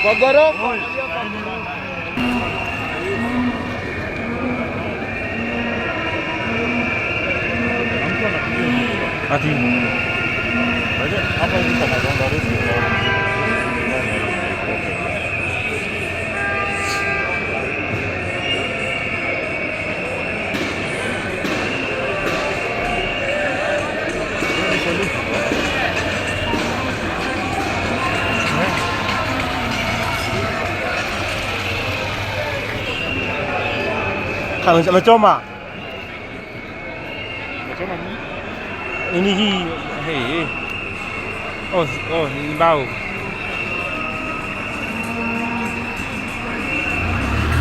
Kwa ghorofa. Ati Hapa hivi panagonga risk. Amechoma Unachoma nini? nini hii? Hey, hey. Oh, oh, ni mbao.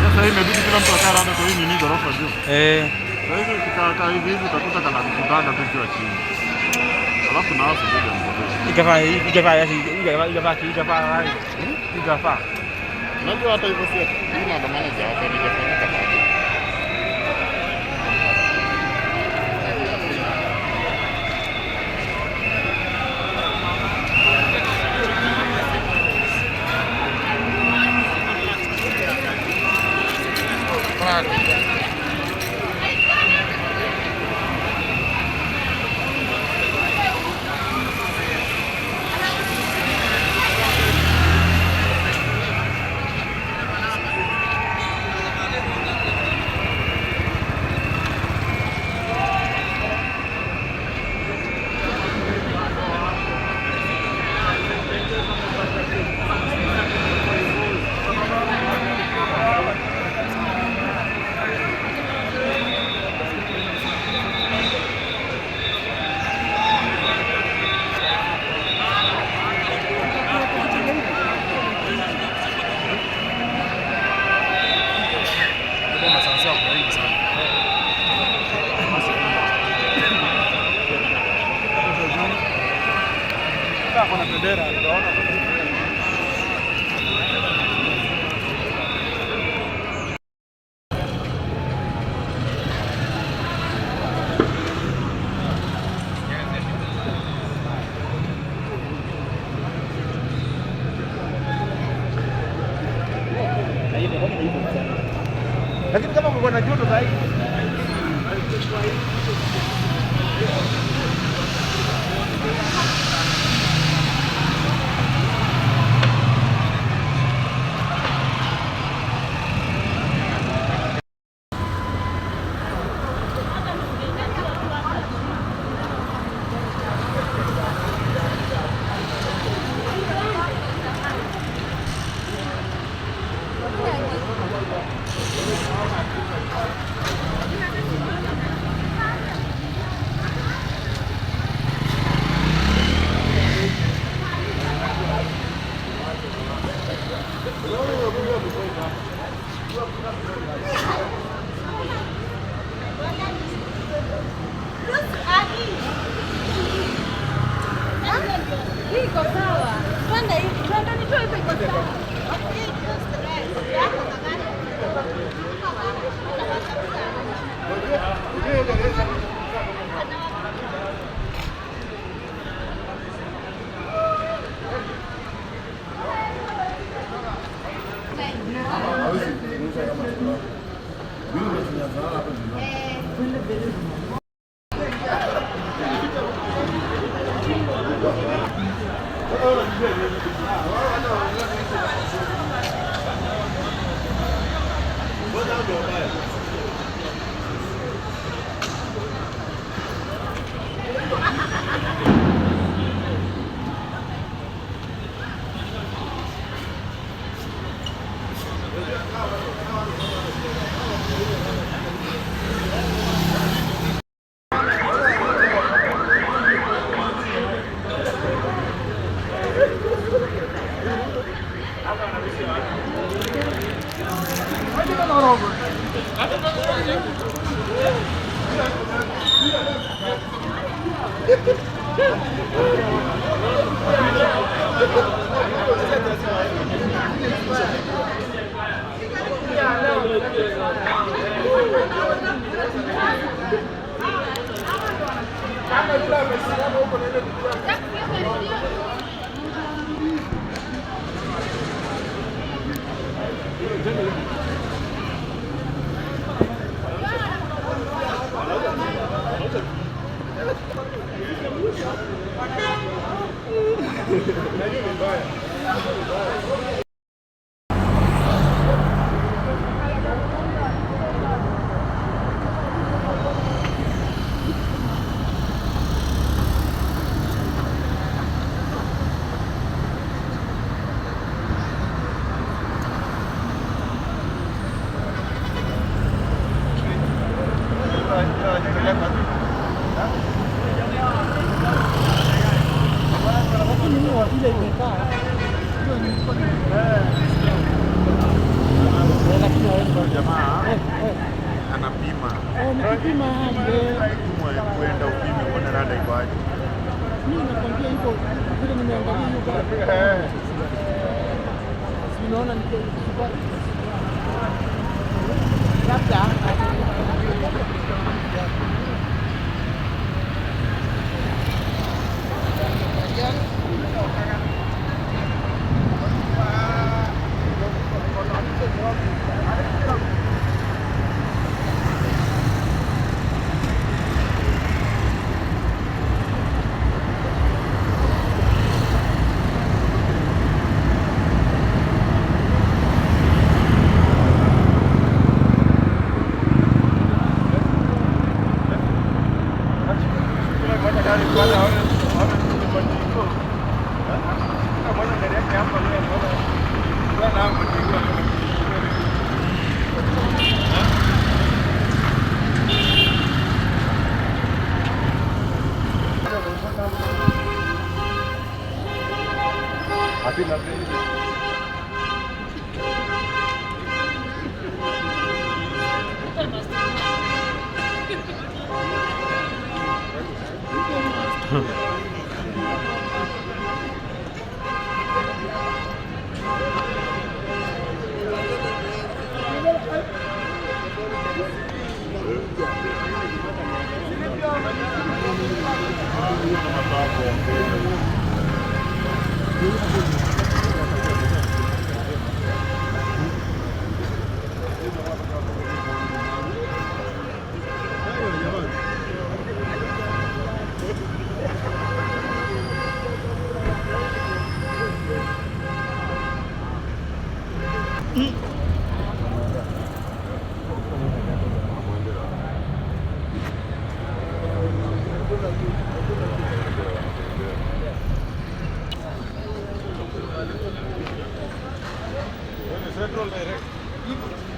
Sasa hii imebidi kila mtu akae labda kwa hii nini ghorofa juu. Eh. Sasa hivi ukikaa kaa hivi hivi utakuta kana kukutanga tu ukiwa chini. Alafu na wao sijui mbovu. Ikafaa ikafaa ikafaa ikafaa ikafaa ikafaa. Unajua hata hivyo sio hii maandamano za hapa haijafanyika bado. Kuna bendera utaona. Lakini kama kulikuwa na joto zaidi. Iko sawa. Twende hivi. Twende nitoe hivyo iko sawa. Jamaa anapima. Oh, ni kupima hali eh. Tumwa kwenda upime uone rada iko aje. Mimi nakwambia hivyo vile nimeangalia hiyo gari. Si unaona ni labda. Central direct.